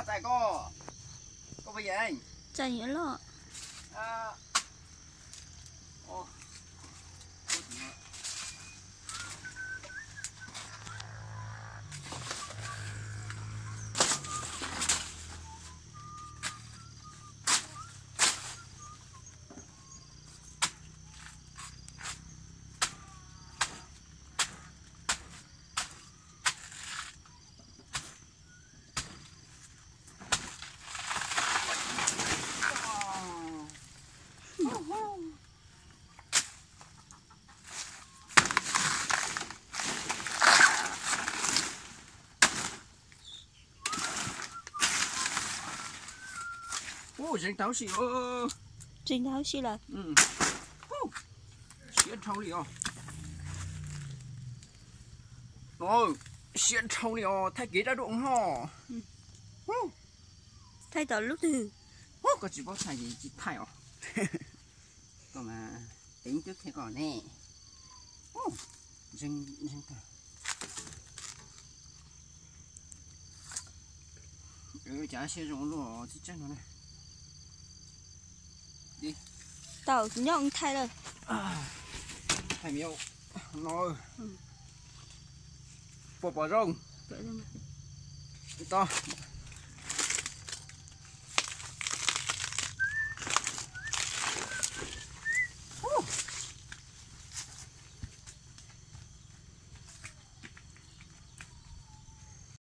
Txais koj, koj puas yeem? Txais yuav loj. Ub, zeeg tag huv si. Zeeg tag huv si lawm. Siab dhau li os. Siab dhau li os, thaij kev dab dua ho. Thaij tom lub twg? Koj tsis paub thaij ces tsis thaij os. Koj mas, teev twb qhia koj ne. Zeeg, zeeg tag. Cas siab zoo luaj txiv tseeb no na. Tau nyob thaij lawm. Thaij me no. Puas pom zoo? Tau.